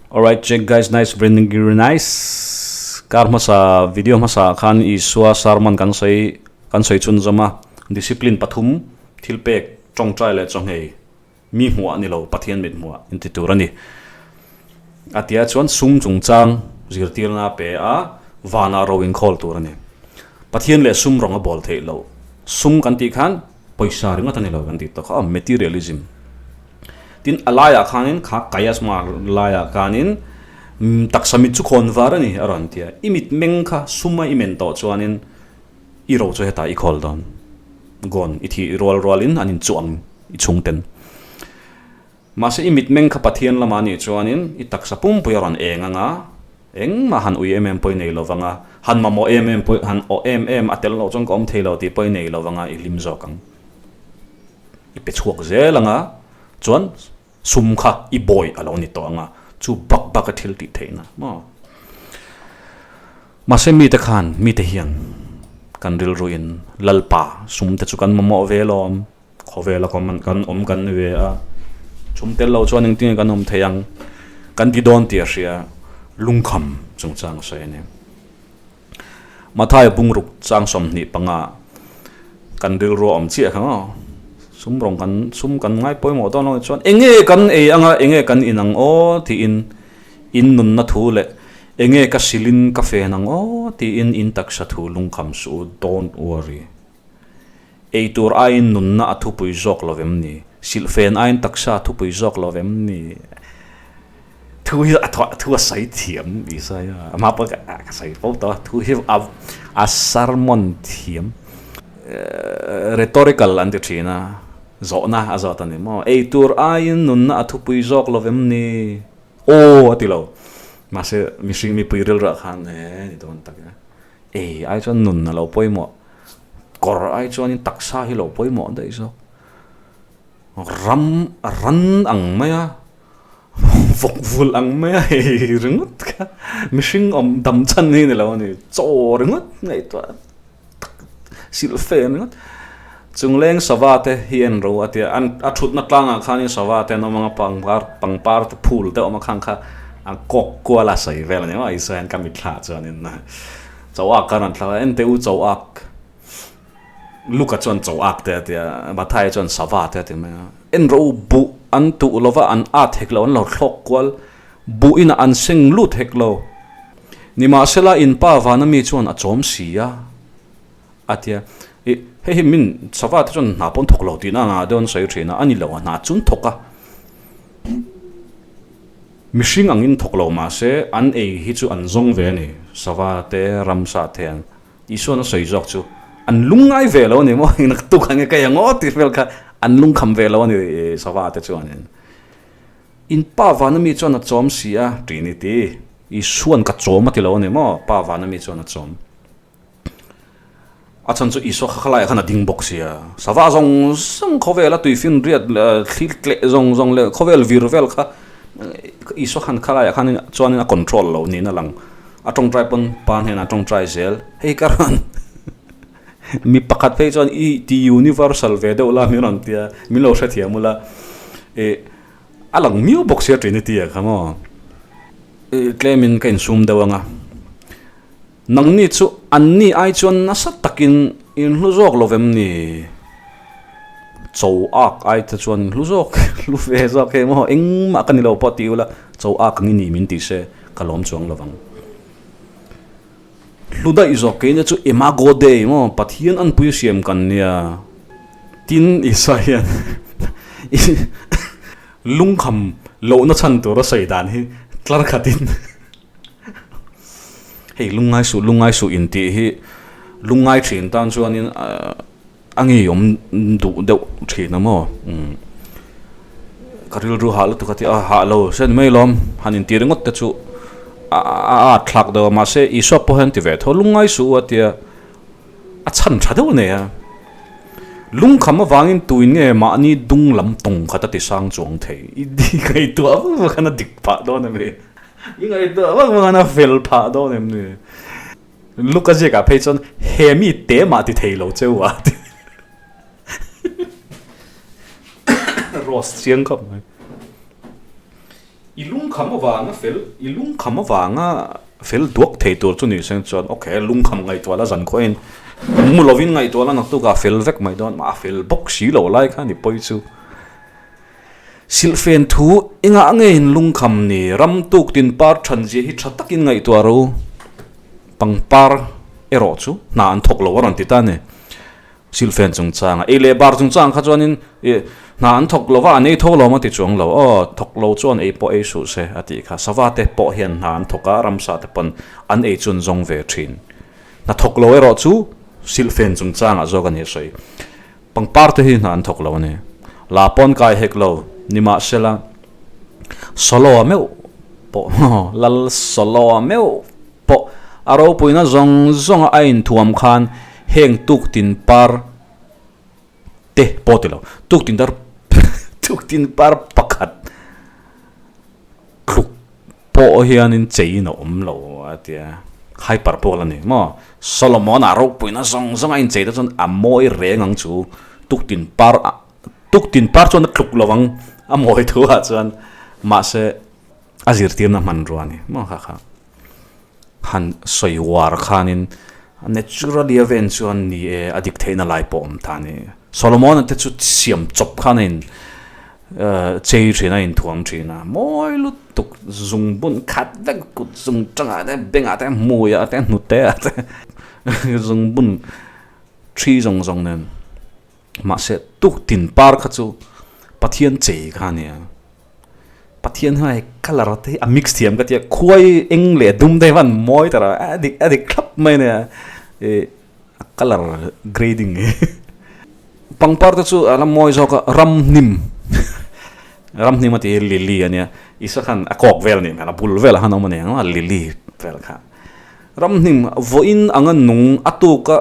Alright check guys nice very nice kar hmasa video hmasa ah khan Isua sermon kan sawi kan sawi chhunzawm a discipline pathum thil pek tawngtai leh chawnghei mi hmuh ah ni lo Pathian mit hmuh ah inti tur a ni a tia chuan sum chungchang zirtirna a pe a vanah ro inkhawl tur a ni Pathian leh sum rawng a bawl theih loh sum kan tih khan Pawisa ringawt a ni lo kan tih tawk a, materialism. Tin, a laiah khanin kha chiasma laiah khanin taksa mit chu khawn var a ni a rawn ti a, i mit meng kha suma i men tawh chuanin i ro chu hetah i khawl dawn. Gone, i thih rual rualin an inchuang i chhungten. Mahse i mitmeng kha Pathian lamah anih chuanin i taksa pumpui a rawn eng anga, engmah han ui em em pawh i nei lovang a, han mamawh em em pawh, han awh em em a tel loh chuan ka awm thei lo tih pawh i nei lovang a, i hlim zawk ang. I pe chhuak zel anga, chuan sum kha i bawi a lo ni tawh anga, chu bak bak a thil tih theihna maw. Mahse mite khan, mite hian kan rilruin Lalpa sum te chu kan mamawh ve lawm. Khawvela kan kan awm kan ni ve a, chhum tel lo chuan engtin nge kan awm thei ang kan ti dawn tih a hria, lungkham chungchang a sawi a ni. Mathaia bungruk chang 25 kan rilru a awm chiah kha maw, sum rawng kan sum kan ngai pawimawh dawn lo chuan eng nge kan ei anga eng nge kan in ang aw tiin in nunna thu leh eng nge ka silin ka fen ang aw tiin in taksa thu lungkham suh u, don't worry. Ei tur aiin nunna a thupui zawk lo vem ni? Silhfen aiin taksa a thupui zawk lo vem ni? Thu hi a thu a sawi thiam Isaiah a hma pawh ka sawi fo tawh a, thu hi a sermon thiam. Rhetorical an ti thin a, zawhna a zawt a ni maw? Ei tur aiin nunna a thupui zawk lo vem ni? Aw a ti lo. Mahse mihring mipui rilruah khan e ni dawn tak e. Ei ai chuan nun a lo pawimawh, kawr ai chuanin taksa hi lo pawimawh daih zawk. Ram ran ang mai a, vawk vul ang mai a hei ringawt kha mihring awm dam chhan hi ni lo a ni, chaw ringawt ngaihtuah tak silh fe ringawt. Chungleng sava te hi en ro a tia, an a thutna tlangah khanin sava te an awm ang a, pangpar pangpar te phul te awm a khang kha a kawk kual a sawi vel a ni maw Isua hian ka mitthla chuanin chaw ak a rawn thla a, ente u chaw ak Luka chuan chaw ak te a tia, Mathaia chuan sava te a ti mai a, en ro u buh an tuh lova an at hek lo an lo thlawk kual buh inah an seng lut hek lo nimahsela in pa vana mi chuan a chawm si a. A tia, Ih, hei hi min sava te chuan hna pawh an thawk lo tihna ang ah deuh an sawi thin a, a ni lo a, hna chu an thawk a. Mihring angin thawk lo mah se an ei hi chu an zawng ve a ni, sava te, ramsa te an Isuan a sawi zawk chu an lungngai ve lo a ni maw, naktuk ang e ka eng aw tih vel kha an lungkham ve lo a ni sava te chuanin. In pa vana mi chuan a chawm si a, Trinity, Isuan ka chawm a ti lo a ni maw, pa vana mi chuan a chawm. A chhan chu Isua kha khalaiah khan a ding bawk sia. Sava zawng zawng khawvela tuifin riat leh thli tleh zawng zawng leh khawvel vir vel kha Isua khan khalaiah khan chuanin a control lo niin a lang. A tawngtai pawn pa hnenah a tawngtai zel. Hei ka rawn mi pakhat phei chuan i ti universal ve deuh la min rawn tia min lo hrethiam ula ih a lang miau bawk sia Trinity ah kha maw. Ih tlemin ka insum deuh ang a. Nangni chu anni ai chuan nasa takin in hlu zawk lo vem ni? Cho ak ai te chuan in hlu zawk, hlu ve zawk hei maw engmah ka ni lo pawh ti ula cho ak ang i ni min ti se ka lawm chuang lo vang. Hlu daih zawk keina chu Imago Dei maw Pathian anpui siam kan nia. Tin Isua hian lungkham lohna chhan tur a sawi dan hi tlar khatin. Hei lungngai suh lungngai suh intih hi lungngai thin tan chuanin a ngeiawm duh deuh thin a maw umm ka rilru hah lutuk a ti a hah lo se ni mai lawm han intih ringawt te chu a a at thlak deuh a mahse Isua pawh hian ti ve tho lungngai suh u a tia. A chhan tha deuh nei a. Lungkham avangin tuin nge mahni dung lam tawng khat a ti sang chuang thei. I ngaihtuah vak vak khan a dik phah dawn em ni? I ngaihtuah vak vak khan a fel phah dawn em ni? Luka ziakah phei chuan he mi te mah ti thei lo cheu a ti. Rose chiang khawp mai. I lungkham avanga fel, i lungkham avanga fel duak thei tur chu ni seng chuan ok, lungkham ngaihtuah la zan khuain mu lovin ngaihtuah la naktuk ah fel vek mai dawn a fel bawk si lo lai kha ni pawi chu. Silhfen thu engah nge in lungkham ni ram tuk tin par than zia hi tha takin ngaihtuah ro pangpar erawh chu hna an thawk lo a rawn ti ta a ni. Silhfen chungchanga ei leh bar chungchang kha chuanin ih hna an thawk lo va, an ei tho lo maw ti chuang lo. Aw, thawk lo chuan ei pawh ei suh se a tih kha. Sava te pawh hian hna an thawk a, ramsa te pawn an ei chu an zawng ve thin. Hna thawk lo erawh chu silhfen chungchangah zawk a ni a sawi. Pangpar te hi hna an thawk lo a ni. La pawn kai hek lo, nimahsela Solo-a meuh pawh Lal Solo-a meuh pawh a ropuina zawng zawnga a inthuam khan heng tuktin par te pawh ti lo, tuktin dar tuktin par pakhat tluk pawh hianin cheiin a awm lo a ti a, hyper pawh la ni maw? Solomon-a ropuina zawng zawnga a inchei te chuan a mawi reng ang chu tuktin par tuktin par chuan a tluk lo ang a mawi thu ah chuan mahse a zirtirna hmanrua a ni maw kha kha. Han sawi uar khanin naturally a ven chuan ni e a dik theihna lai pawh awm ta a ni. Solomon-a te chu siam chawp khan a in chei thin a inthuam thin a, mawi lutuk zung bun khat vek kut zung tangah te bengah te hmuiah te hnute ah te zung bun thi zawng zawng nen mahse tuktin par kha chu Pathian chei kha a ni a. Pathian hian hei colour te hi a mix thiam ka tia khuai eng leh dum te hi van mawi ta a dik a dik thlap mai a nia ih a colour grading hi pangpar te chu a la mawi zawk a ramhnim ramhnim a tih hi lily a nia Isua khan a kawk vel a nih hmel a bul velah khan a awm a ni ang a lily vel kha ramhnim vawiin anga nung a tuka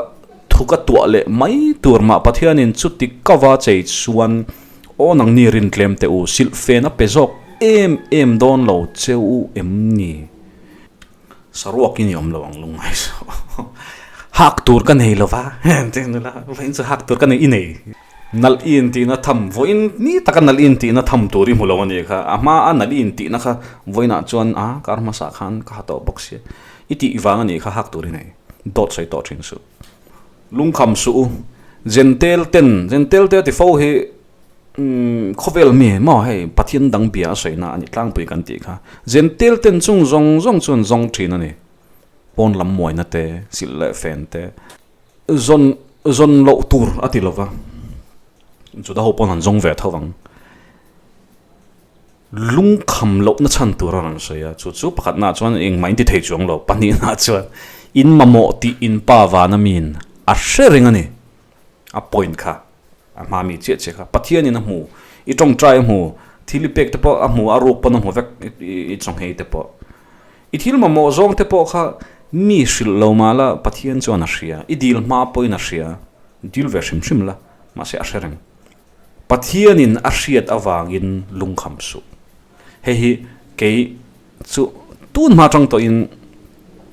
thuka tuah leh mai tur mah Pathianin chuti kava chei chuan. Aw nangni rin tlem teh u, silhfen a pe zawk em em dawn lo che u em ni? Saruak in i awm lo ang lungngai suh. Hak tur ka nei lo va, heng nula vawiin chu hak tur ka nei i nei. Nalh i intihna tham, vawiin ni taka nalh i intihna tham tur i hmu lo a nih kha, a hma a nalh i intihna kha vawiinah chuan a kar hmasa khan ka ha tawh bawk sia, i tih vang a nih kha hak tur i nei, dawt sawi tawh thin suh. Lungkham suh u, Jentel ten, Jentel te a ti fo hi khawvel mi maw hei Pathian dang bia a sawina a ni tlangpui kan tih kha. Jentel ten chung zawng zawng chuan zawng thin a ni. Pawn lam muaina te, silh leh fen te, zawn zawn loh tur a ti lova, Juda ho pawn an zawng ve tho vang. Lungkham lohna chhan tur a rawn sawi a, chu chu pakhatnaah chuan engmah in ti thei chuang lo, pahnihnaah chuan in mamawh tih in pa vana miin a hre reng a ni. A point kha a hma mi chiah chiah kha Pathianin a hmu, i tawngtai a hmu, thil i pek te pawh a hmu, a ruk pawn a hmu vek i chawnghei te pawh. I thil mamawh zawng te pawh kha mi hrilh lo mah la Pathian chuan a hria, i dil hma pawhin a hria, dil ve hrim hrim la, mahse a hre reng. Pathianin a hriat avangin lungkham suh. Hei hi kei chu tun hma atang tawhin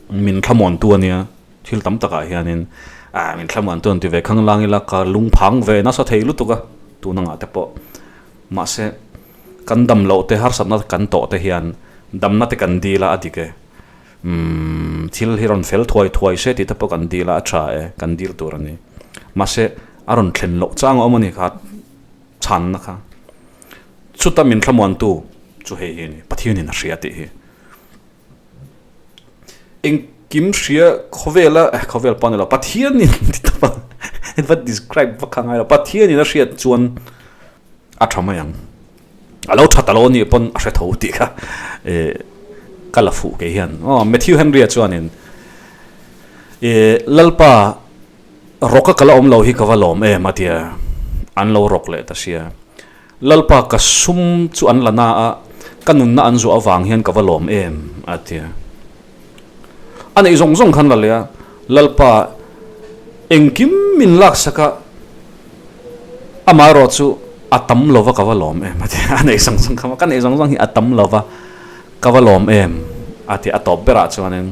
min thlamuantu a nia, thil tam takah hianin ah min thlamuantu an ti ve khang lang ila ka lungphang ve nasa thei lutuk a tun angah te pawh. Mahse kan dam loh te harsatna kan tawh te hian damna te kan dil a a dik e. Umm thil hi rawn fel thuai thuai se tih te pawh kan dil a, a tha e, kan dil tur a ni. Mahse, a rawn thlen loh chang a awm a ni kha chhanna kha. Chuta min thlamuantu chu hei hi a ni, Pathianin a hria tih hi. Engkim hria khawvela, eh khawvel pawh a ni lo, Pathianin ti tawp a, va describe vak kha a ngai lo, Pathianin a hriat chuan a tha mai ang. A lo tha ta lo anih pawn a hre tho tih kha eh ka la fuh kei hian. Aw Matthew Henry-a chuanin eh Lalpa rawka ka la awm lo hi ka va lawm em a tia an lo rawk leh ta sia. Lalpa ka sum chu an la na a, ka nunna an zuah avang hian ka va lawm em a tia. A neih zawng zawng khan la leh a, Lalpa engkim min laksak a, amaherawh chu a tam lova ka va lawm em a ti a, a neih zawng zawng kha ka neih zawng zawng hi a tam lova ka va lawm em a ti a tawp berah chuanin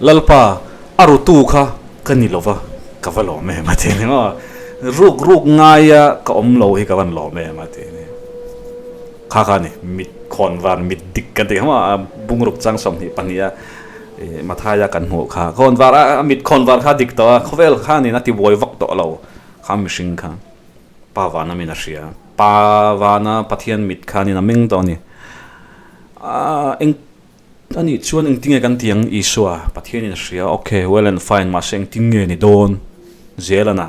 Lalpa a rutu kha ka ni lova ka va lawm em a ti a ni maw, ruk ruk ngaia ka awm lo hi ka van lawm em a ti a ni. Kha kha a ni, mit khawn var, mit dik kan tih kha maw, a bungruk chang 22 a Mathaia kan hmuh kha. Khawn var a, a mit khawn var kha a dik tawh a, khawvel khanin a ti buai vak tawh lo kha mihring kha. Pa vana min a hria, Pa vana Pathian mit khanin a meng tawh a ni. A eng a nih chuan engtinge kan ti ang Isua, Pathianin a hria, ok, well and fine, mahse engtin nge ni dawn zel a na.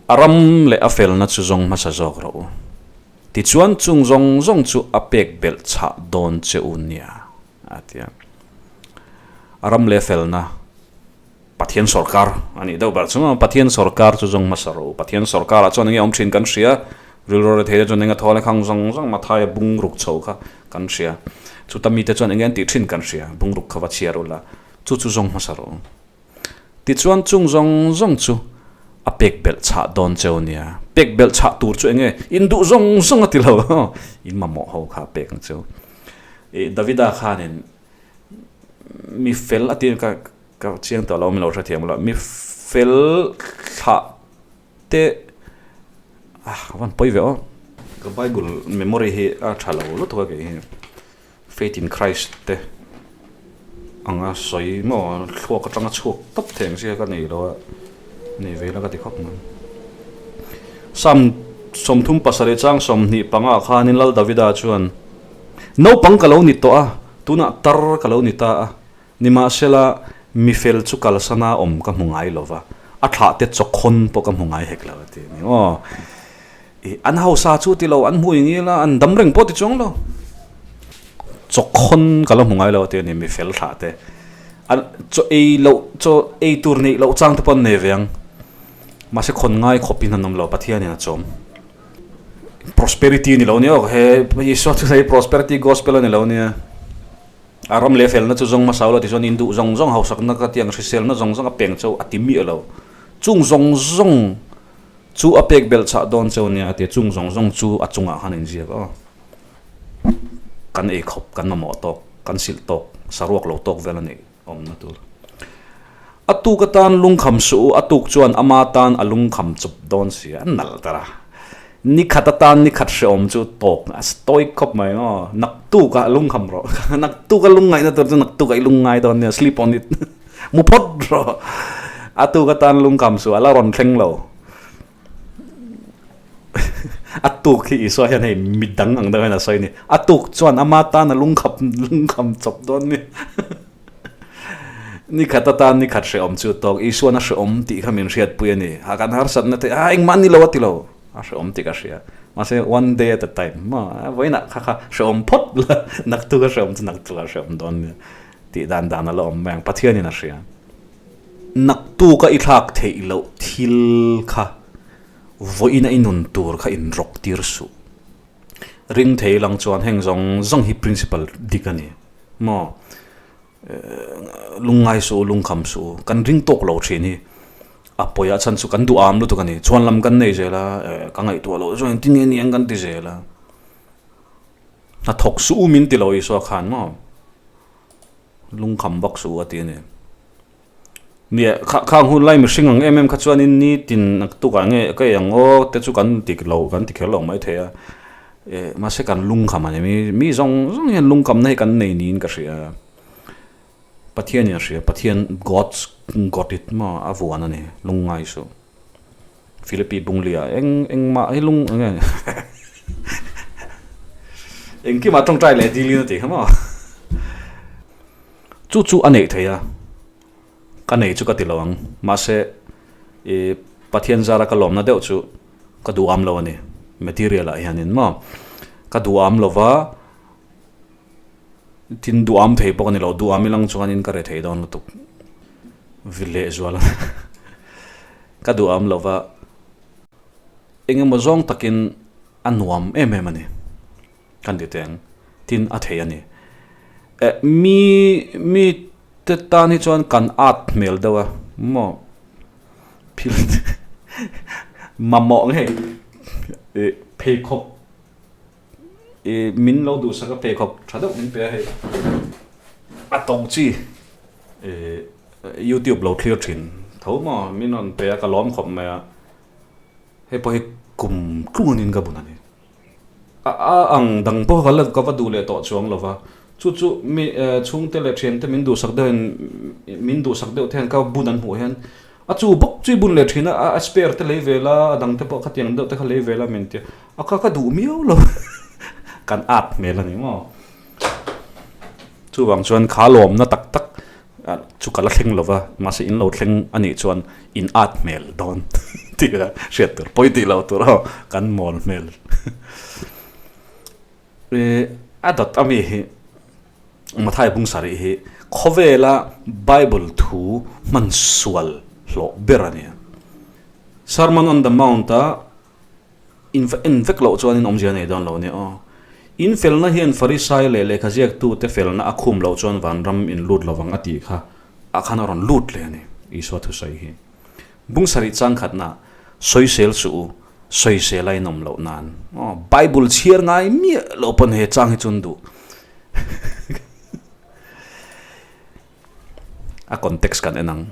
A ram leh a felna chu zawng hmasa zawk rawh u. Tichuan chung zawng zawng chu a pek belh chhah dawn che u nia, a ti a. A ram leh a felna Pathian sawrkar a nih deuh ber chu maw? Pathian sawrkar chu zawng hmasa rawh u. Pathian sawrkarah chuan enge awm thin kan hria. Rilru rethei te chuan enge thaw le khang zawng zawng Mathaia bungruk chho kha kan hria. Chuta mite chuan enge an tih thin kan hria. Bungruk kha va chhiar ula, chu chu zawng hmasa rawh u. Tichuan chung zawng zawng chu a pek belh chhah dawn cheu nia. Pek belh chhah tur chu enge in duh zawng zawng a ti lo. In mamawh ho kha a pek ang cheu. Davida khanin mi fel a ti ka Ka chiang tawh lo, min lo hrethiam lo. Mi fel thlah te ah a van pawi ve aw. Ka bible memory hi a tha lo lutuk a kei hi. Faith in Christ te anga sawi maw thluak atanga chhuak tawp thei ang chi kha ka nei lo a, nei ve ila ka ti khawp mai. Psalm 37 chang 25 ah khanin Lal Davida chuan, Naupang ka lo ni tawh a, tunah tar ka lo ni ta a, Nimahsela, mi fel chu kalsana awm ka hmu ngai lo va, a thlahte chawkhawn pawh ka hmu ngai hek lo, a ti a ni. Aw, i an hausa chu ti lo, an hmu ing ila, an dam reng pawh ti chuang lo. Chawkhawn ka la hmu ngai lo, a ti a ni, mi fel thlahte. An chaw ei loh, chaw ei tur neih loh chang te pawh an nei ve ang. Mahse, khawn ngai khawpin an awm lo, Pathianin a chawm. Prosperity a ni lo nia aw, he Isua chu hei prosperity gospel a ni lo nia. A ram leh felna chu zawng hmasa ula tichuan in duh zawng zawng hausakna ka tiang hriselna zawng zawng a peng cheu a ti miah lo. Chung zawng zawng chu a pek belh chhah dawn cheu nia a ti a, chung zawng zawng chu a chungah khan a inziak aw. Kan ei khawp, kan mamawh tawk, kan silh tawk, saruak lo tawk vel a nih awmna tur. A tuk atan lungkham suh u, a tuk chuan ama tan a lungkham chup dawn si a, nalh ta ra. Ni khat atan ni khat hrehawm chu tawk a stoic khawp mai maw, naktuk ah lungkham rawh, naktuk a lungngaihna tur chu naktuk ah i lungngai dawn nia, sleep on it, mu phawt rawh, a tuk atan lungkham suh a la rawn thleng lo. A tuk hi Isua hian hei midang ang deuh hian a sawi a ni, a tuk chuan ama tan a lungkham lungkham chawp dawn nia. Ni khat atan ni khat hrehawm chu tawk, Isuan a hrehawm tih kha min hriatpui a ni. Ha kan harsatna te, a engmah ni lo a ti lo, a hrehawm tih ka hria. Mahse one day at a time, maw vawiinah kha kha hrehawm phawt la, naktuk a hrehawm chu naktuk a hrehawm dawn nia tih dan dan a la awm mai ang, Pathianin a hria. Naktuka i thlak theih loh thil kha vawiina i nun tur kha inrawk tir suh. Ring thei lang chuan heng zawng zawng hi principle dik a ni maw? Lungngai suh u, lungkham suh u, kan ring tawk lo thin hi a pawi a chhan chu kan duh am lutuk a ni. Chhuan lam kan nei zel a, ka ngaihtuah loh chuan engtin nge ni ang kan ti zel a. Hnathawk suh u min ti lo Isua khan maw? Lungkham vak suh u a ti a ni. Nia, kha khang hun lai mihring ang em em kha chuanin nitin tukah nge ka ei ang aw te chu kan ti lo, kan ti kher lo mai thei a. Eh, mahse kan lungkham a ni, mi mi zawng zawng hian lungkamna hi kan nei niin ka hria. Pathianin a hria, Pathian God's got it maw a vuan a ni, lungngai suh. Philippi Bunglia eng engmah hi lung eng nge engkimah tawngtai leh dilin a ti kha maw. Chu chu a neih thei a, ka nei chu ka ti lo ang, mahse i Pathian zara ka lawmna deuh chu ka duham lo a ni, material ah hianin maw, ka duham lo va, tin duham thei pawh ka ni lo, duham ilang chuanin ka re thei dawn lutuk lehzual a, ka duham lo va, engemaw zawng takin a nuam em em a ni. Kan ti teng tin a thei a ni. Eh mi mi te tan hi chuan kan at hmel deuh a maw phil mamawh ngei eh pheikhawk eh min lo duhsak a pheikhawk tha deuh min pe a hei a to chi eh youtube lo thlir thin tho maw min rawn pe a ka lawm khawp mai a hei pawh hi kum tluanin ka bun a ni. A ang dang pawh ka la ka va duh leh tawh chuang lo va, chu chu mi chhungte leh thiante min duhsak deuh hian min duhsak deuh te hian ka bun an hmuh hian a chu bawk chu i bun leh thin a, a spare te lei ve la, a dang te pawh khatiang deuh te kha lei ve la min ti a, ka ka duh miau lo kan at hmel a ni maw. Chuvang chuan kha lawmna tak tak chu ka la thleng lo va, mahse in lo thleng a nih chuan in at hmel dawn tih kha hriat tur pawi tih loh tur aw kan mawl hmel. A dawt ami hi Mathai bung sarih hi khawvela Bible thu hman sual hlawh ber a ni a. Sermon on the Mount-a In va en vek loh chuan in awmzia nei dawn lo nia aw. In felna hian Farisai leh lehkha ziaktute felna a khum loh chuan vanram in lut lovang a tih kha ah khan a rawn lut leh a ni, Isua thusawi hi. Bung sarih chang khatna, Sawisel suh u, sawisel a inawm loh nan. Aw, Bible chhiar ngai miah loh pawn he chang hi chuan duh. A context kan en ang.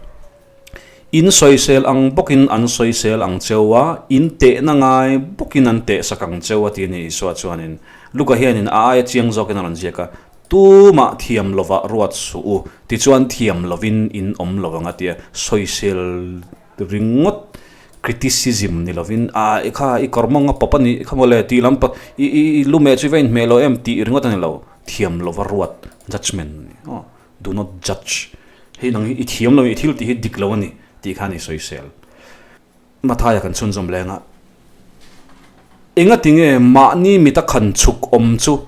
In sawisel ang bawkin an sawisel ang cheu a, in tehna ngai bawkin an tehsak ang cheu a ti a ni Isua chuanin. Luka hianin a aia chiang zawkin a rawn ziak a, Tumah thiam lovah ruat suh u, tichuan thiam lovin in awm lo ang a ti a, sawisel ringawt criticism ni lovin a i kha i kawr mawng a pawp a nih kha mawle tih lam pawh i i i lume chu i va inhmeh lo em tih ringawt a ni lo, thiam lova ruat judgement a ni aw. Do not judge. Hei nang hi i thiam lo, i thil tih hi dik lo a ni tih khan i sawisel. Mathaia kan chhunzawm leng a, Engatinge mahni mita khan chhuk awm chu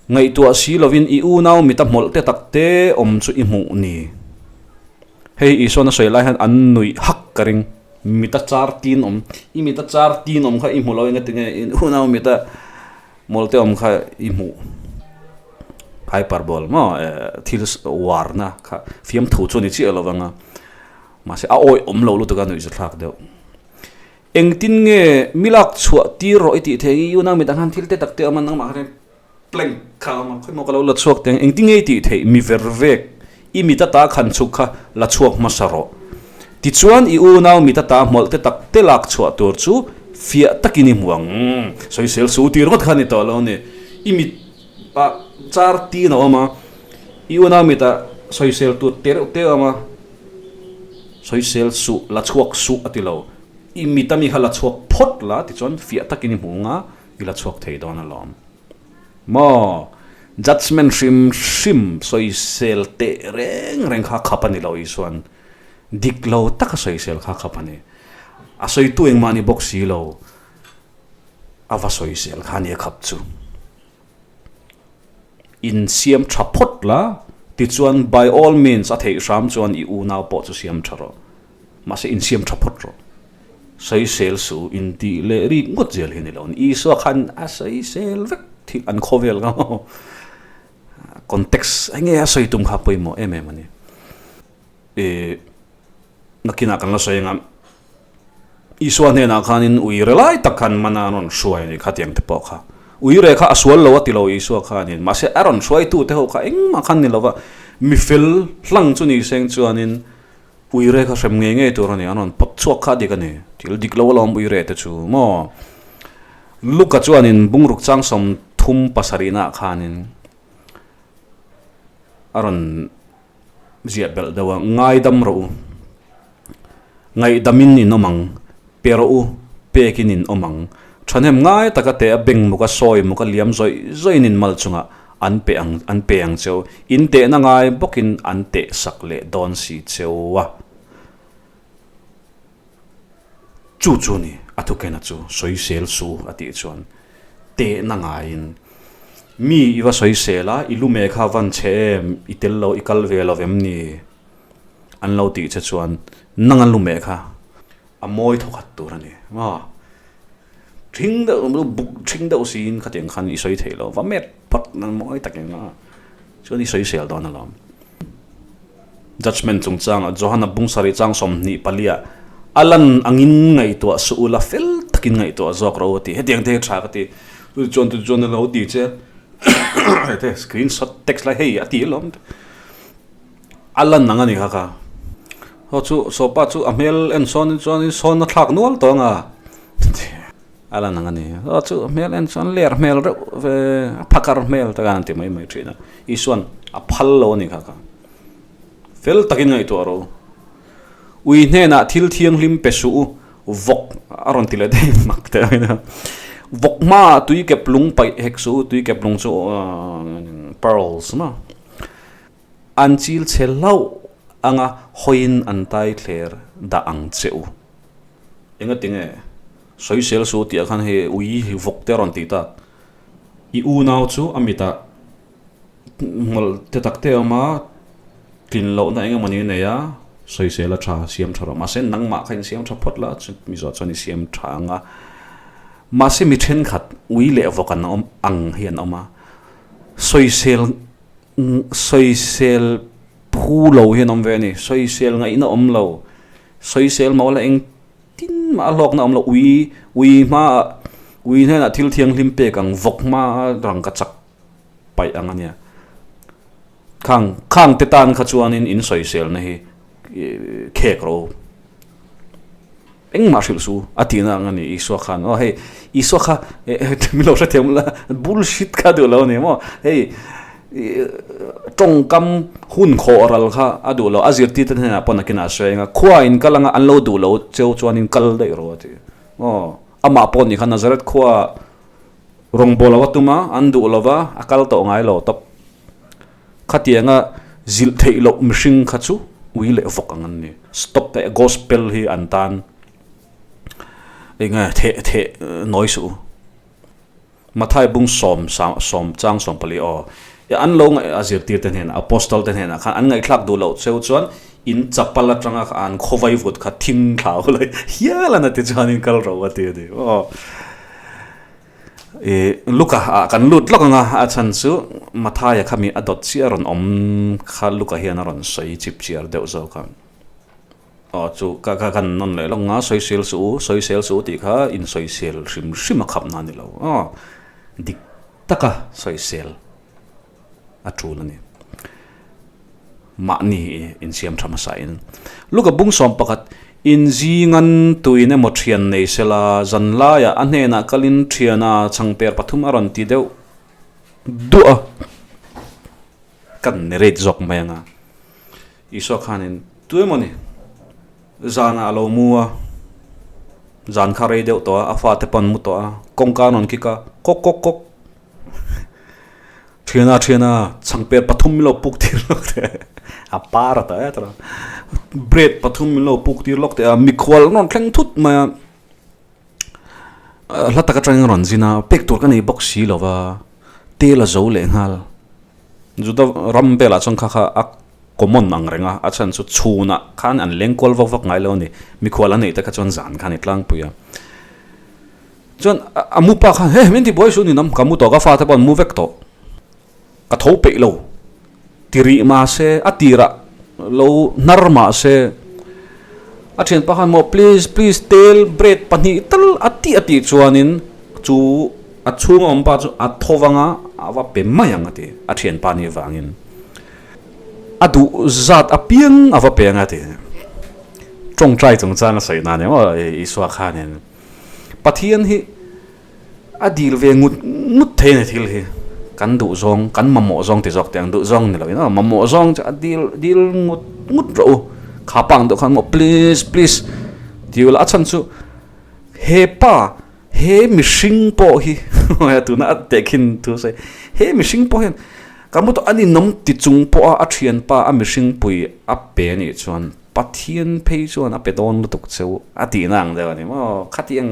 ngaihtuah si lovin i unau mita hmawlh te tak te awm chu i hmuh ni? Hei Isuan a sawi lai hian an nuih hak ka ring. Mita char tin awm, i mita char tin awm kha i hmu lo, engatinge i unau mita Mawlte awm kha i hmuh hyperbole maw thil uarna kha fiamthu chu a ni chiah lo vang a, mahse a awih awm lo lutuk a nuih chu thlak deuh. Engtin nge mi lak chhuah tir rawh i tih thei i unau midang khan thil te tak te a awm a nangmah khan plank kha a awm a khawimaw ka lo la chhuak teh ang engtin nge i tih theih mi ver vek i mit ata khan chhuk kha la chhuak hmasa rawh. Tichuan i unau mit ata hmawlh te tak te lak chhuah tur chu fiah takin i hmu ang. Sawisel su tir ngawt kha a ni tawh lo a ni. I mit ah char tin a awm a, i unau mit ah sawisel tur te reuh te a awm a, sawisel suh, la chhuak suh a ti lo. I mit ami kha la chhuak phawt la tichuan fiah takin i hmu ang a, i la chhuak thei dawn alawm. Maw? Judgement hrim hrim sawisel teh reng reng kha khap a ni lo Isuan. Dik lo taka sawisel kha khap a ni. A sawitu engmah ni bawk si lo, a va sawisel kha a ni a khap chu. In siam tha phawt la, tichuan by all means a theih hram chuan i unau pawh chu siam tha rawh. Mahse in siam tha phawt rawh. Sawisel suh in tih leh rik ngawt zel hi a ni lo. Isua khan a sawisel vek thil an khawvel kha maw. Context eng nge a sawi tum kha pawimawh em em a ni. Ih nakinah kan la sawi ang a, Isua hnenah khanin ui re lai tak khan mana a rawn hruai a ni khatiang te pawh kha. Ui re kha a sual lo a ti lo Isua khanin mahse a rawn hruaitu te ho kha engmah khan ni lo va, mi fel hlang chu ni seng chuanin Uire kha hrem ngei ngei tur a ni, an rawn pawt chhuak kha dik a ni. Thil dik lo alawm uire te chu maw? Luka chuanin bungruk chang 37 naah khanin a rawn ziah belh deuh a, Ngaidam rawh u, ngaihdamin in awm ang, pe rawh u, pekin in awm ang. Thahnem ngai taka teh a beng muk a sawi muk a liam zawih zawihin in mal chungah An pe ang, an pe ang cheu. In tehna ngai bawkin an teh sak leh dawn si cheu a. Chu chu ni, a thukena chu sawisel su a tih chuan tehna ngaiin, Mi i va sawisel a, i lume kha van che em, i tel lo, i kal ve lo vem ni? An lo tih che chuan, Nang an lume kha a mawi thawkhat tur a ni. Maw? Thing deuh buk thing deuh siin khatiang khan i sawi thei lo va met phawt nan mawi takin a chuan i sawi sel dawn alawm. Judgement chungchangah Johana bung sarih chang 24 ah a lan angin ngaihtuah suh ula fel takin ngaihtuah zawk ro a ti. Hetiang te hi tha ka ti. Chu chuan chu chuan a lo ti che hete screenshot text lai hei a ti alawm. A lan ang a ni kha ka. Haw chu sawpa chu a hmel en sawn chuan sawn a thlak nual tawh ang a. A lan ang a ni. Aw chu hmel en chuan ler hmel reuh ve, a phakar hmel tak a han ti mai mai thin a. Isuan a phal lo a ni kha kha. Fel takin ngaihtuah rawh u. Ui hnenah thil thianghlim pe suh u, vawk a rawn ti leh daih mak teh mai a. Vawk hmaah tui kep lung paih hek suh u, tui kep lung chu pearls maw. An chil chhe hlauh anga hawiin an tai thler dah ang che u. Engatinge sawisel suh tih ah khan hei ui hi vawk te a rawn tih tak. I unau chu a mitah hmawlh te tak te a awm a, tlin lohna eng emawni a nei a, sawisel a tha siam tha rawh. Mahse nangmah kha in siam tha phawt la, chu mi zawh chuan i siam tha ang a. Mahse mi thenkhat ui leh vawk an awm ang hi an awm a, sawisel Sawisel phu lo hian awm ve a ni. Sawisel ngaihna awm lo. Sawisel mah la engtin mah a hlawkna awm lo. Ui ui hmaah ui hnenah thil thianghlim pek ang vawk hmaa rangka chak paih ang a nia. Khang khang te tan kha chuanin in sawiselna hi khek rawh u. Engmah hrilh su a tihna ang a ni Isua khan. Aw hei Isua kha min lo hrethiam la bullshit kha duh lo a ni maw? Hei tawngkam hun khawh ral kha a duh lo. A zirtirte hnenah pawh nakinah a sawi eng a, khua in kal anga an lo duh lo cheu chuanin kal daih rawh a ti. Aw amah pawh nih kha Nazareth khua rawngbâwl lo a tum a, an duh lo va, a kal tawh ngai lo tawp. Khatianga zilh theih loh mihring kha chu ui leh vawk ang an ni. Stop teh gospel hi an tan eng nge theh theh nawi suh u. Mathai bung sawm sawm chang sawm pali aw an lo ngaih a zirtir te hnenah apostle te hnenah khan an ngaihthlak duh loh cheu chuan in chapal atanga an khawvai vut kha thing thlau lai hial a na ti chuan in kal ro a ti a ni aw. Ih Luka ah kan lut lawk ang a, a chhan chu Mathaia kha mi a dawt chiah a rawn awm kha Luka hian a rawn sawi chip chiar deuh zawk a. Aw chu ka ka kan nawn leh lawk ang a, sawisel suh u, sawisel suh u tih kha insawisel hrim hrim a khap na a ni lo aw, dik taka sawisel a tul a ni. Mahni insiam tha hmasa in. Luka bung 11, In zingan tuin emaw thian nei sela, zan laiah a hnenah kalin thiana changper pathum a rawn ti deuh duah a, kan narrate zawk mai anga. Isua khanin tu emaw ni zanah a lo mu a, zan kha rei deuh tawh a, a fate pawh an mu tawh a, kawngka a rawn kik a, kawk kawk kawk. Thiana thiana changper pathum min lo puk tir lawk teh a par a ta e tara bread pathum min lo puk tir lawk teh a mikhual an rawn thleng thut mai a hla tak atangin a rawn zin a pek tur ka nei bawk si lo va tel a zo leh nghal juda ram velah chuan kha kha a common ang reng a a chhan chu chhunah khan an leng kual vak vak ngai lo a ni mikhual an neih te kha chuan zan kha a ni tlangpui a. Chuan a mu pa khan, He, min ti buai suh ni nam, ka mu tawh, ka fate pawh an mu vek tawh, ka tho peih lo ti rih mah se, a tirah lo hnar mah se, a thianpa khan maw please, please tel bread pahnih tal a tih a tih chuanin chu a chhunga awm pa chu a tho vang a, a va pe mai ang a ti, a thianpa nih vangin a duh zat apiang a va pe ang a ti. Tawngtai chungchang a sawi nan emaw Isua khanin. Pathian hi a dil ve ngut ngut thei a ni thil hi. Kan duh zawng, kan mamawh zawng ti zawk teh ang, duh zawng ni loin aw mamawh zawng chu a dil dil ngut ngut rawh u. Kha pa ang deuh khan maw please please ti ula a chhan chu he pa he mihring pawh hi tuna a tehkhin thu sawi he mihring pawh hian ka mu tawh a ninawm ti chung pawha a thianpa a mihringpui a pe a nih chuan Pathian phei chuan a pe dawn lutuk cheu a tihna ang deuh a ni maw? Khatiang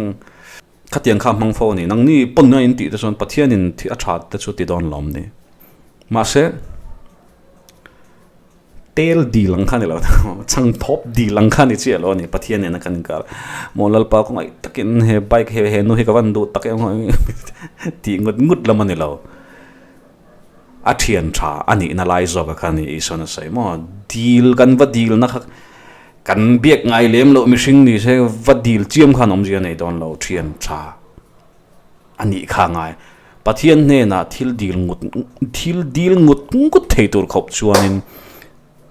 khatiang kha hmang fo a ni. Nangni pawn a in tih te chuan Pathianin a tha te chu ti dawn lawm ni. Mahse, tel dil ang kha ni lo chhang thawp dil ang kha ni chiah lo a ni Pathian nena kan inkar. Maw Lalpa khawngaih takin he bike he he nu hi ka van duh tak em tih ngut ngut lam a ni lo. A thian tha a nihna lai zawk a kha ni Isuan a sawi maw? Dil kan va dilna kha kan biak ngai lem loh mihring ni se va dil chiam khan awmzia nei dawn lo thian tha a nih kha ngai. Pathian hnenah thil dil ngut thil dil ngut ngut thei tur khawp chuanin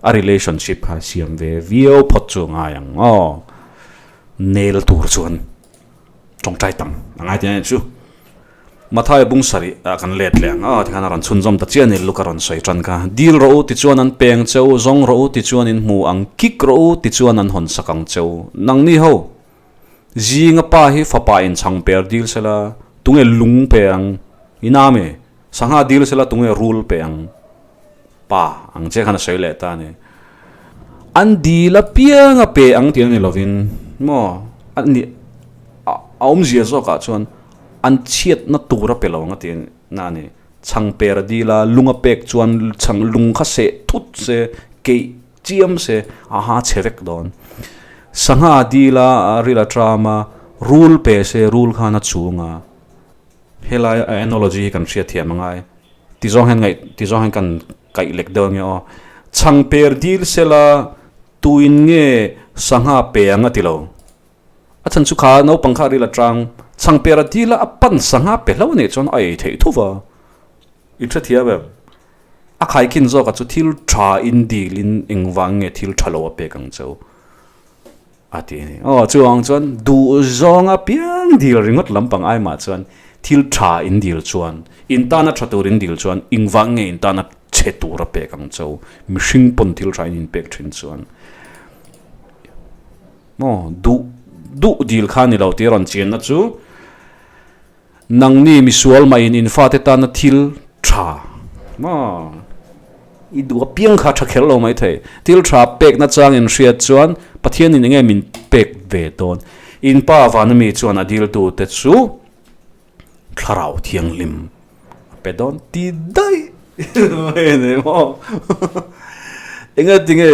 a relationship kha siam ve viau phawt chu a ngai ang aw nel tur chuan. Tawngtai tam a ngai tih a nih chu. Mathai bung sarih ah kan let leh ang a, tikhan a rawn chhunzawm ta chiah a ni, Luka rawn sawi tan kha. Dil rawh u tichuan an peng che u, zawng rawh u tichuan in hmu ang, kik rawh u tichuan an hawn sak ang che u. Nangni ho, zinga pa hi fapa in chhang per dil sela, tunge lung pe ang? I nam e, sangha dil sela tunge rul pe ang? Pa ang che khan a sawi leh ta a ni. An dil apiang a pe ang tih a ni lovin maw a ni a awmzia zawkah chuan an chhiatna tur a pe lo ang a tih na a ni. Chhang per a dil a, lung a pek chuan chhang lung kha seh thut se, keih chiam se, aha chhe vek dawn. Sangha a dil a, a ril a tram a, rul pe se, rul khan a chung a. Helai a analogy hi kan hriatthiam a ngai. Ti zawng hian ngaih ti zawng hian kan kaih lek deuh ange aw. Chhang per dil sela tuin nge sangha pe ang a ti lo. A chhan chu kha naupang kha a ril atang chhang per a dil a a pan sangha pe hlo anih chuan a ei theih thuva. I hrethiam em? A khaikhin zawk a chu thil tha in dil in engvang nge thil tha lo a pek ang cheu. A ti a ni. Aw, chuvang chuan duh zawng apiang dil ringawt lampang ai mah chuan thil tha in dil chuan, in tana tha tur in dil chuan engvang nge in tana chhe tur a pek ang cho, mihring pawn thil tha in inpek thin chuan. Maw, duh duh dil kha ni lo tih a rawn chianna chu Nangni misual mah in in fate tana thil tha maw i duh apiang kha tha kher lo mai thei. Thil tha pekna chang in hriat chuan Pathian in enge min pek ve dawn. In pa vana mi chuan a diltu te chu thlarau thianghlim a pe dawn ti daih mai a ni maw. Enge tinge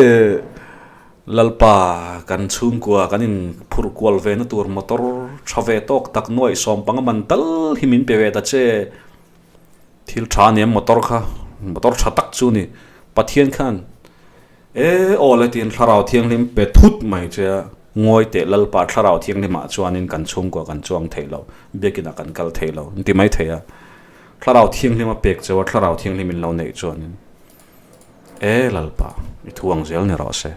Lalpa, kan chhungkua kan in phurh kual ve na tur motor tha ve tawk tak nuaih sawm panga man tal hi min pe ve ta che. Thil tha a ni em motor kha, motor tha tak chu ni. Pathian khan e aw le tiin thlarau thianghlim pe thut mai che a, ngawi teh Lalpa thlarau thianghlim ah chuanin kan chhungkua kan chuang thei lo, biakin ah kan kal thei lo an ti mai thei a. Thlarau thianghlim a pek cheu a, thlarau thianghlim in lo neih chuanin. E Lalpa, i thu ang zel ni rawh se.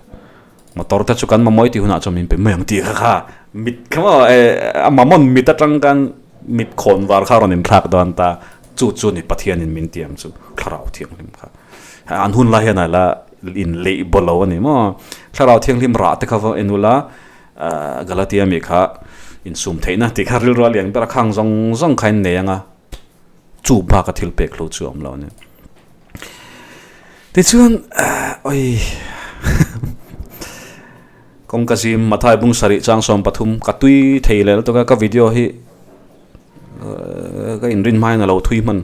Motor te chu kan mamawih tih hunah chuan min pe mai ang tih kha kha mit kha maw e a mamaw'n mit atang khan mit khawn var kha a rawn inthlak dawn ta. Chu chu ni Pathianin min ti ang chu Thlarau Thianghlim kha. An hun lai hian a la inleih baw lo a ni maw. Thlarau Thianghlim rah te kha va en ula Galatia mi kha insum theihna tih kha rilru a lian ber a, khang zawng zawng kha in nei ang a. Chu bak a thil pek hlo chu a awm lo a ni. Tichuan oi kawngka zim Mathai bung sarih chang 13 ka tui thei leh lutuk a ka video hi ka inrin hmain a lo thui hman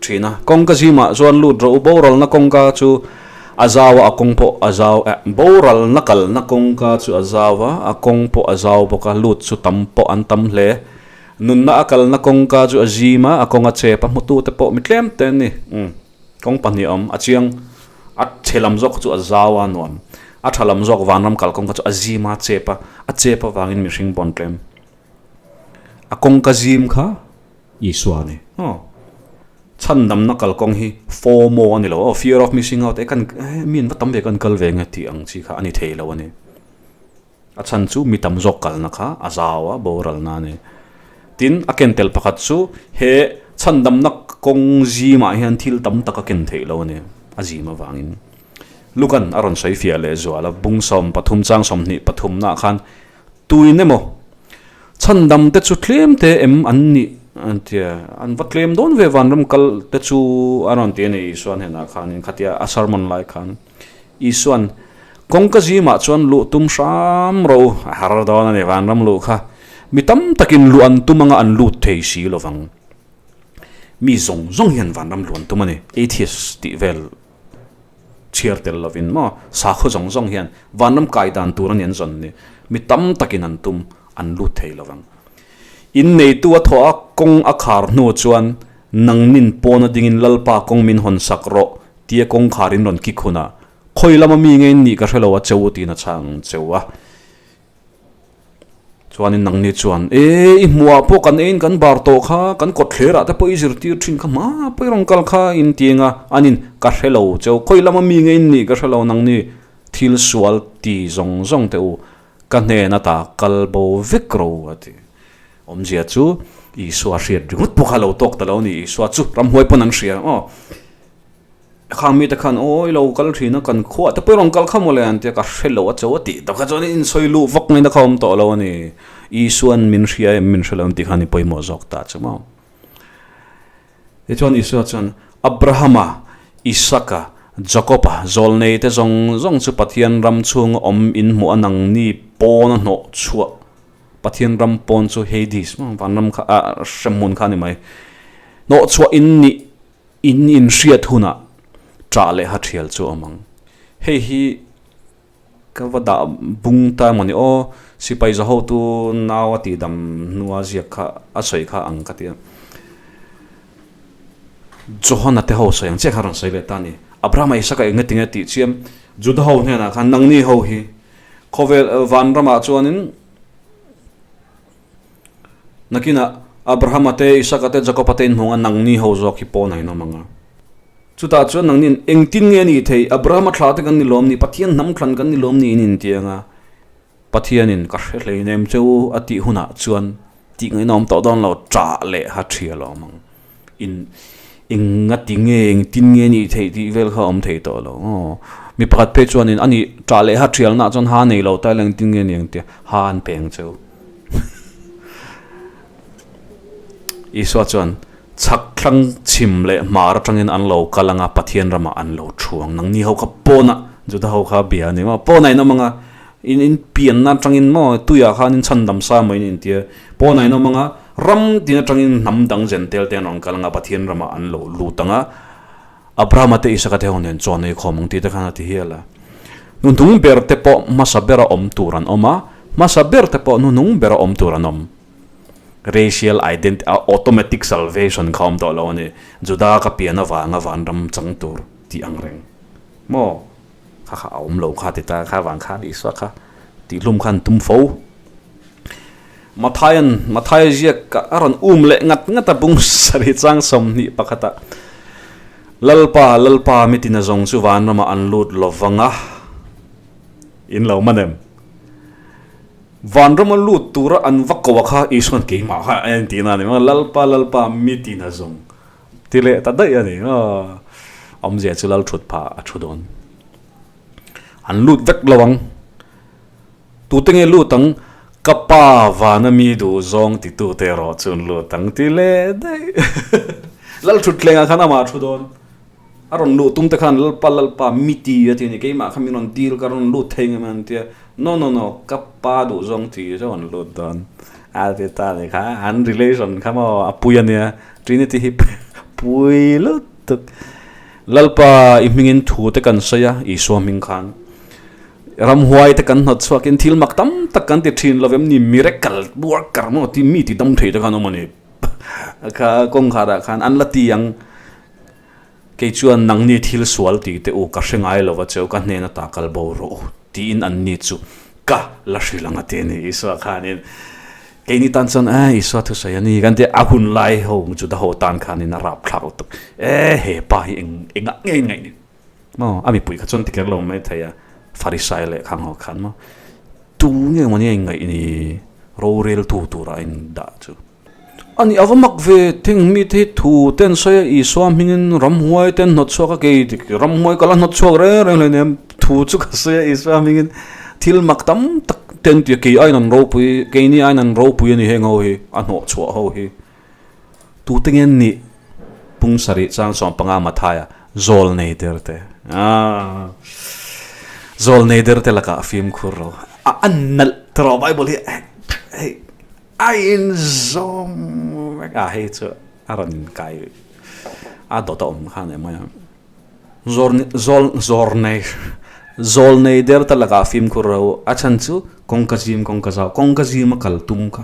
thin a. Kawngka zimah chuan lut rawh u boralna kawngka chu a zau a a kawng pawh a zau eh boralna kalna kawngka chu a zau a a kawng pawh a zau bawk a lut chu tam pawh an tam hle. Nunna a kalna kawngka chu a zim a, a kawng a chep a, hmutute pawh mi tlem te an ni. Umm, kawng pahnih a awm, a chiang, a chhe lam zawk chu a zau a nuam, a tha lam zawk vanram kal kawngka chu a zim a, a chep a, a chep avangin mihring pawn tlem. A kawngka zim kha Isua a ni. Aw, chhandamna kal kawng hi FOMO a ni lo, aw, fear of missing out, e kan, e mi an va tam ve kan kal ve nge tih ang chi kha a ni thei lo a ni. A chhan chu mi tam zawk kalna kha a zau a, boralna a ni. Tin, a ken tel pakhat chu he chhandamna kawng zimah hian thil tam tak a ken theih lo a ni, a zim avangin. Lukan a rawn sawi fiah leh zual a, bung 13 chang 23 naah khan tuin emaw chhandam te chu tlem te em an nih an ti a, an va tlem dawn ve vanram kal te chu a rawn ti a ni Isuan hnenah khanin khatia a sermon lai khan. Isuan, Kawngka zimah chuan luh tum hram rawh u, a har dawn a ni, vanram luh kha. Mi tam takin luh an tum anga an lut thei si lovang. Mi zawng zawng hian vanram luh an tum a ni, atheist tih vel chhiar tel lovin maw, sakhaw zawng zawng hian vanram kai dan tur a ni an zawn ni. Mi tam takin an tum, an lut thei lovang. Inneitu a thawh a, kawng a khar hnu chuan nangnin pawn a dingin Lalpa kawng min hawn sak rawh Tia kawngkhar in rawn kik hunah khawi lama mi nge in nih ka hrelo a cheu tiin a chhang cheu a. Chuanin nangni chuan, E, i hmuhah pawh kan eiin kan bar tawh kha, kan kawtthlerah te pawh i zirtir thin kha, hma pawh i rawn kal kha in ti eng a, anin ka hrelo cheu, khawi lama mi nge in nih ka hrelo nangni thil sual ti zawng zawng teh u, ka hnen ata kal bo vek ro a ti. Awmzia chu Isua hriat ringawt pawh kha lo tawk ta lo a ni. Isua chu ramhuai pawn an hria aw. Khang mite khan aw i lo kal thin a kan khuah te pawh i rawn kal kha mawle an tia ka hre lo a cho a tih tak kha chuan in sawi luh vak ngaihna kha awm tawh lo a ni. Isua'n min hria em min hre lo em tih khan i pawimawh zawk ta chu maw. Tichuan Isua chuan Abrahama, Isaka, Jakoba zawlnei te zawng zawng chu Pathian ram chhunga awm in hmuh a nangni pawn a hnawh chhuah Pathian ram pawn chu Hades vanram kha ah hremhmun kha a ni mai. Hnawh chhuah in nih In inhriat hunah ṭah leh ha ṭhial chu a awm ang. Hei hi ka va dah bung ta emaw ni aw, sipai za hotu nau a tihdam hnua ziak kha a sawi kha ang ka ti a. Johana te ho sawi ang chiah kha rawn sawi leh ta a ni. Abrahama Isaka eng nge tinge tih chiam Juda ho hnenah khan nangni ho hi khawvel vanramah chuanin Nakinah Abrahama te, Isaka te, Jakoba te inhmawng a nangni ho zawk hi pawn a inawm ang a. Chutah chuan nangni'n engtin nge a nih theih? Abrahama thla te kan ni lawm ni? Pathian hnam thlan kan ni lawm ni? In intiang a. Pathianin ka hre hleinem che u a tih hunah chuan tih ngaihna awm tawh dawn lo, ṭah leh ha ṭhi a lo awm ang. In eng a ti nge, engtin nge a nih theih tih vel kha a awm thei tawh lo. Aw, mi pakhat phei chuanin a nih ṭah leh ha ṭhialnaah chuan ha nei lo ta ila engtin nge a ni ang tia ha an pe ang che u. Isua chuan chhak thlang chhim leh hmar atangin an lo kal anga Pathian ramah an lo thu ang. Nangni ho kha pawnah Juda ho kha bia a ni maw? Pawnah in awm anga in in pianna atangin maw tuiah khan in chhandam sa mai in intia pawnah in awm anga ram tin atangin hnam dang zentel te an rawn kal anga Pathian ramah an lo lut anga Abrahama te Isaka te ho nen chawn ei khawm ang tih te khan a ti hial a. Hnuhnung ber te pawh hmasa bera awm tur an awm a, hmasa ber te pawh hnuhnung bera awm tur an awm. Racial identity, automatic salvation kha awm tawh lo a ni. Juda ka pian avanga vanram chang tur tih ang reng maw? Kha kha a awm lo kha ti ta kha vang khan Isua kha tihhlum khan tum fo. Mathaian Mathai ziak a rawn um leh ngat ngat a bung sarih chang 21 ah Lalpa Lalpa mitin a zawng chu vanramah an lut lo vang a in lo man em? Vanrama lut tura an va ko a kha Isuan keimah kha a en tihna a ni maw? Lalpa Lalpa mitin a zawng ti leh ta daih a ni maw? Awmzia chu Lal thut phah a thu dawn. An lut vek lo ang. Tute nge lut ang? Ka pa vana mi duh zawng titute erawh chu an lut ang ti leh daih. Lal thutthlengah khan amah a thu dawn. A rawn luh tum te khan Lalpa Lalpa mi ti a ti a ni. Keimah kha min rawn dil ka rawn lut thei ngem an ti a. No no no, ka pa duh zawng ti chu an lut dawn. A ti ta ni kha an relation kha maw a pui a nia. Trinity hi pui lutuk. Lalpa i hmingin thu te kan sawi a, Isua hming khan. Ramhuai te kan hnawt chhuakin thil mak tam tak kan ti thin lovem ni miracle worker maw ti mi ti dam thei te khan awm a ni. Kha kawngkharah khan an la ti ang. Kei chuan nangni thil sual ti teh u ka hre ngai lova cheu ka hnen ata kal bo rawh u tiin an ni chu ka la hrilh ang a ti a ni. Isua khanin keini tan chuan eh Isua thusawi a ni kan ti a hun lai ho Juda ho tan khanin a rapthlak lutuk eh he pa hi eng engah nge in ngaih ni. Maw a mipui kha chuan ti kher lo mai thei a, Farisai leh khang ho khan maw tu nge maw nia ingaih ni rorel tu tura a indah chu. A ni ava mak ve thing mi te hi thu te an sawi a Isua hmingin ramhuai te an hnawt chhuak a kei ramhuai ka la hnawt chhuak reng reng hleinem thu chu ka sawi a Isua hmingin thil mak tam tak te an ti a kei aiin an ropui keini aiin an ropui a ni heng ho hi a hnawh chhuah ho hi. Tute nge an nih? Pung sarih chang 15 Mathaia, Zawl nei der te. Aaa. Zawl nei der te lakah fimkhur ro. A a nalh tawh Bible hi hei a inzawm vek a hei chu a rawn inkai a dawt a awm kha a ni mai a. Zawl zawl zawr nei zawl nei der te lakah fimkhur ro. A chhan chu kawngka zim kawngka zau kawngka zima kal tum kha.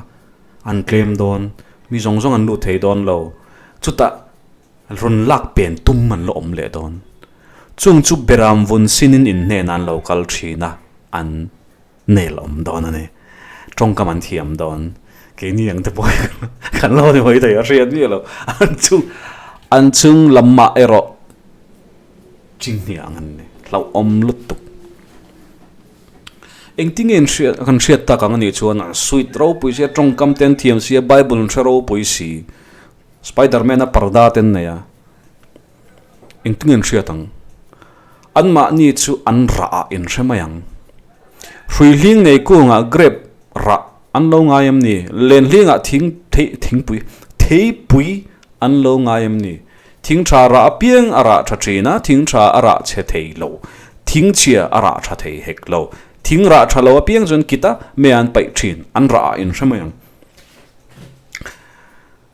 An tlem dawn, mi zawng zawng an lut thei dawn lo. Chutah rawn lak pen tum an la awm leh dawn. Chung chu beram vun sinin inhnenah an lo kal thin a, an nel awm dawn a ni. Tawngkam an thiam dawn. Keini ang te pawh hi kan lo ni mai thei a hriat miah lo. An chung an chung lamah erawh chinghniang an ni. Hlauhawm lutuk. Engtinge in hriat kan hriat tak ang anih chuan an sweet ropui sia tawngkam te an thiam sia bible an hre ropui si spiderman a parda te an nei a engtinge an hriat ang anmahni chu an rah ah in hre mai ang hrui hling nei kungah grape rah an lo ngai em ni len hlingah thing thei thingpui theipui an lo ngai em ni Thing tha rah apiang a rah tha thin a, thing tha a rah chhe thei lo. Thing chhia a rah tha thei hek lo. Thing rah tha lo apiang chuan kit a, mei an paih thin, an rah ah in hre mai ang.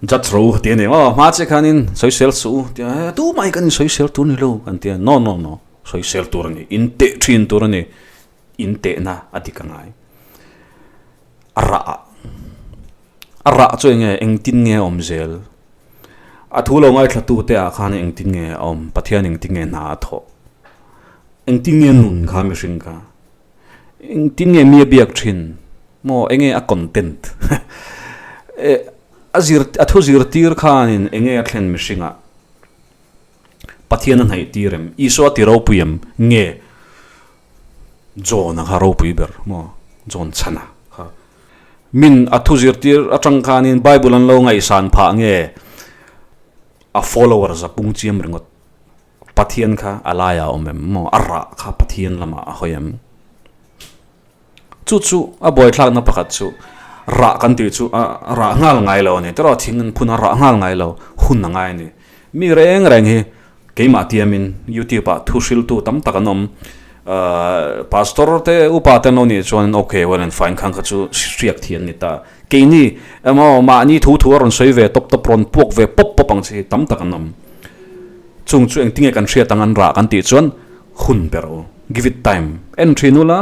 Judge ro ti a ni maw? Hma che khanin sawisel suh u ti a, he tumah hi kan insawisel tur ni lo kan ti a, no no no, sawisel tur a ni, in teh thin tur a ni, in tehna a dik a ngai. A rah ah. A rah chu enge engtin nge a awm zel? A thu lo ngaithla te ah khan engtin nge a awm? Pathian engtin nge hna a thawh? Engtin nge nun kha mihring kha? Engtin nge mi a biak thin? Maw enge a content? A zir a thu zirtir khanin enge a thlen mihringah? Pathian a hnaih tir em? Isua ti ropui em? Nge John-a kha ropui ber maw? John chhana kha. Min a thu zirtir atang khanin Bible an lo ngaihsan phah nge a followers a pung chiam ringawt. Pathian kha a laiah a awm em maw? A rah kha Pathian lamah a hawi em? Chu chu a buaithlakna pakhat chu rah kan tih chu a rah nghal ngai lo a ni. Tiraw thing an phun a rah nghal ngai lo hun a ngai a ni. Mi reng reng hi keimah tiamin YouTube ah thu hriltu tam tak an awm. Pastor te upa te an lo nih chuan okay well and fine khang kha chu hriak thi an ni ta. Keini emaw mahni thu thu a rawn sawi ve tawp tawp rawn puak ve pawp pawp ang chi hi tam tak an awm. Chung chu engtinge kan hriat ang an rah kan tih chuan hun ber u. Give it time. En thin ula,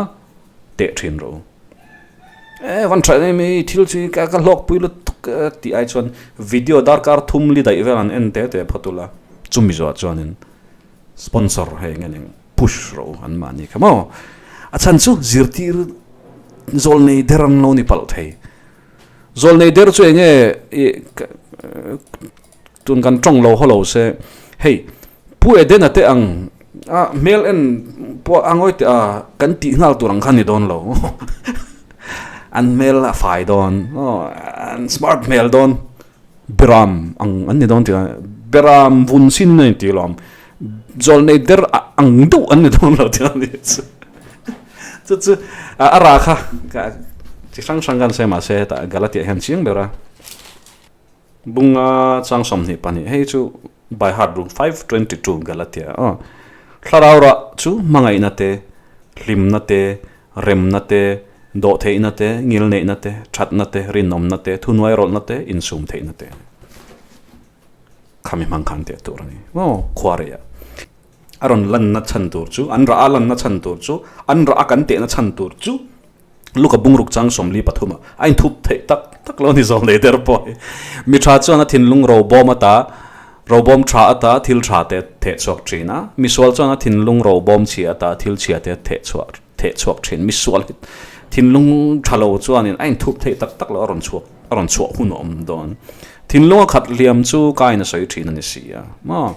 teh thin rawh u. E van tha em i thil chu ka ka hlawk pui lutuk tih ai chuan video darkar thum li daih vel an en te te phawt ula chumi zawh chuanin sponsor hei nge ning push rawh u an mahni kha maw. A chhan chu zirtir zawlnei der an lo ni palh thei. Zawlnei der chu enge i Tun kan tawng lo haw lo se, hei Pu Edena te ang a hmel en pawh a ngawi teh a, kan tih nghal tur ang kha ni dawn lo. An hmel a fai dawn, an smart hmel dawn, Beram ang an ni dawn tih a, Beram vun sin a inti lawm, zawlnei der ang deuh an ni dawn lo tih a ni chu. Chu chu a ra kha chi hrang hrang kan sawi mahse hetah Galatia hian chiang ber a. Bunga chang 22 hei chu by heart room 522 Galatia aw. Thlarau rah chu hmangaihna te, hlimna te, remna te, dawhtheihna te, ngilneihna te, thatna te, rinawmna te, thuhnuairawlhna te, insum theihna te. Khami hmang khan teh tur a ni. Aw khuareiah a rawn lanna chhan tur chu, an rah a lanna chhan tur chu, an rah a kan tehna chhan tur chu Luka bungruk chang 43 ah a inthup theih tak tak lo a ni zawk leh der pawh hi. Mi tha chuan a thinlung robawm ata robawm tha ata thil tha te theh chhuak thin a, misual chuan a thinlung robawm chhia ata thil chhia te theh chhuah theh chhuak thin. Misual hi thinlung tha lo chuanin a inthup theih tak tak lo a rawn chhuak a rawn chhuah hun a awm dawn. Thinlung a khat hliam chu kain a sawi thin a ni si a maw?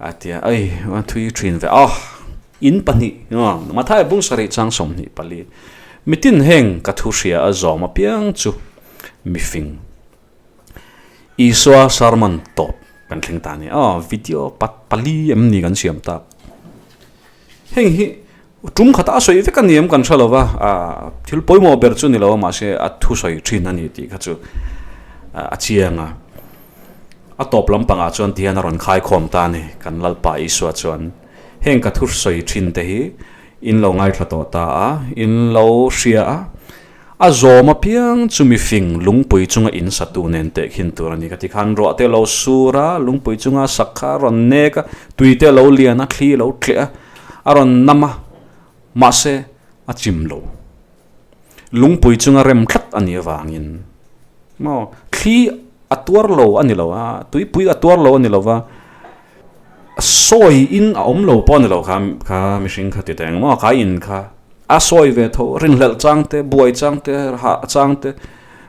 A tia ei a thui thin ve a. In pahnih, Mathai bung sarih chang 24, Mitin heng ka thu hria a zawm apiang chu mifing. Isua sermon tawp kan thleng ta a ni. Aw, video pat pali em ni kan siam tak. Heng hi tum khata a sawi vek a ni em kan hre lo va, thil pawimawh ber chu ni lo a mahse a thu sawi thin a ni tih kha chu a chiang a. A tawp lampangah chuan tihian a rawn khaikhawm ta a ni, kan Lalpa Isua chuan. Heng ka thu sawi thin te hi in lo ngaithla tawh ta a, in lo hria a, a zawm apiang chu mifing lungpui chunga in satu nen tehkhin tur a ni ka ti khan ruah te lo sur a, lungpui chunga sak kha a rawn nek a, tui te lo lian a, thli lo tleh a, a rawn nam a, mahse a chim lo. Lungpui chunga rem tlat a nih avangin maw thli a tuar lo a ni lo a, tuipui a tuar lo a ni lo va, sawi in a awm lo pawh a ni lo kha kha mihring kha ti teh ang maw kha in kha a sawi ve tho rinhlelh chang te buai chang te hah chang te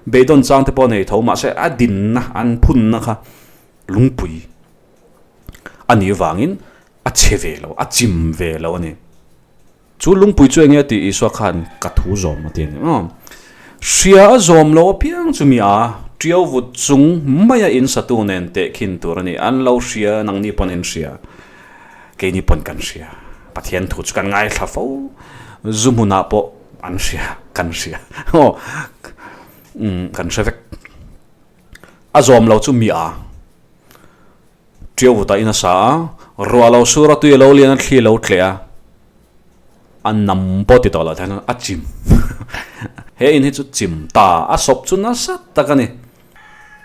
beidawn chang te pawh a nei tho mahse a dinna an phunna kha lungpui a nih avangin a chhe ve lo a chim ve lo a ni. Chu lungpui chu enge tih Isua khan ka thu zawm a ti a ni. Hria a zawm lo apiang chu mi a tiau vut chung maia in satu nen tehkhin tur a ni. An lo hria, nangni pawn in hria, keini pawn kan hria. Pathian thu chu kan ngaithla fo, zu hmunah pawh an hria, kan hria. Aw, kan hre vek. A zawm lo chu mi a. Tiau vutah in a sa a, ruah lo sur a, tui a lo lian a, thli a lo tleh a, a nam pawh ti tawh loh theih a chim. He in hi chu chim ta, a sawp chu nasa tak a ni.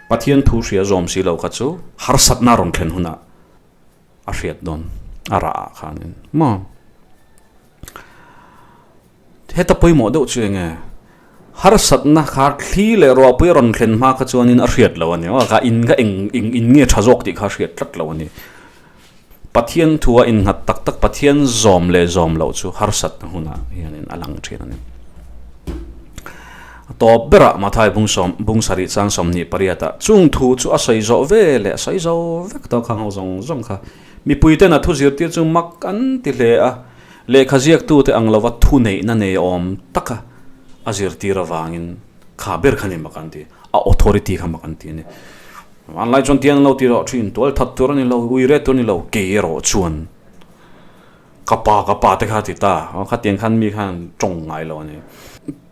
Pathian thu hria zawm si lo kha chu harsatna rawn thlen hunah a hriat dawn a rah ah khanin maw. Heta pawimawh deuh chu enge? Harsatna kha thli leh ruahpui a rawn thlen hma kha chuanin a hriat lo a ni. Aw kha in kha eng eng in nge tha zawk tih kha a hriat tlat lo a ni. Pathian thua innghat tak tak Pathian zawm leh zawm loh chu harsatna hunah hianin a lang thin a ni. A tawp berah Mathai bung sawm bung sarih chang 28 ah chung thu chu a sawi zawh ve leh a sawi zo vek tawh kha ho zawng zawng kha mipuiten a thu zirtir chu mak an ti hle a. Lehkha ziaktute ang lova thuneihna nei awm taka a zirtir avangin kha ber kha ni mak an ti, a authority kha mak an ti a ni. Vanlai chuan tiang an lo ti rawh thin, tual that tur a ni lo, ui ret tur a ni lo, kei erawh chuan ka pa ka pa te kha a ti ta, khatiang khan mi khan tawng ngai lo a ni.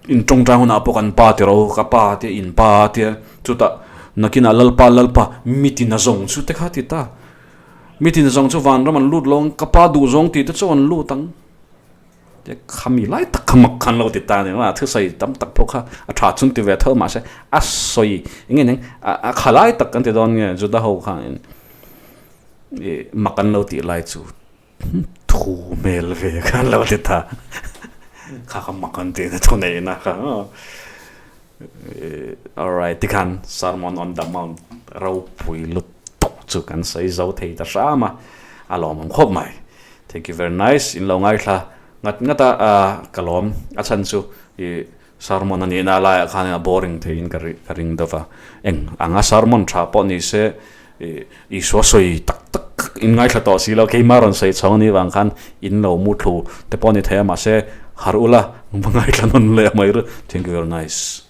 In tawngtai hunah pawh kan pa ti ro, ka pa tia in pa tia chutah nakinah Lalpa Lalpa mitin a zawng chu te kha a ti ta. Mi tin zawng chu vanram an lut lo ang, ka pa duh zawng tih te chu an lut ang. Te khami lai tak kha mak khan lo ti ta a ni a, thusawi tam tak pawh kha a tha chung ti ve tho mahse a sawi eng nge eng a kha lai tak kan ti dawn nge Juda ho khanin ih mak an lo tih lai chu thu hmel ve khan lo ti ta kha kha mak an tih na thu neihna kha. Alright tikhan Sermon on the Mount ropui lutuk chu kan sawi zo thei ta hram a, a lawmawm khawp mai. Thank you very nice in lo ngaithla ngat ngat a, ka lawm a chhan chu ih sermon a nihna laiah khan a boring theiin ka ka ring deuh va, eng anga sermon tha pawh ni se ih Isua sawi tak tak in ngaithla tawh si lo, keimah rawn sawi chhawng anih vang khan in lo mu thlu te pawh a ni thei a mahse harh ula ngaithla nawn leh mai ru. Thank you very nice.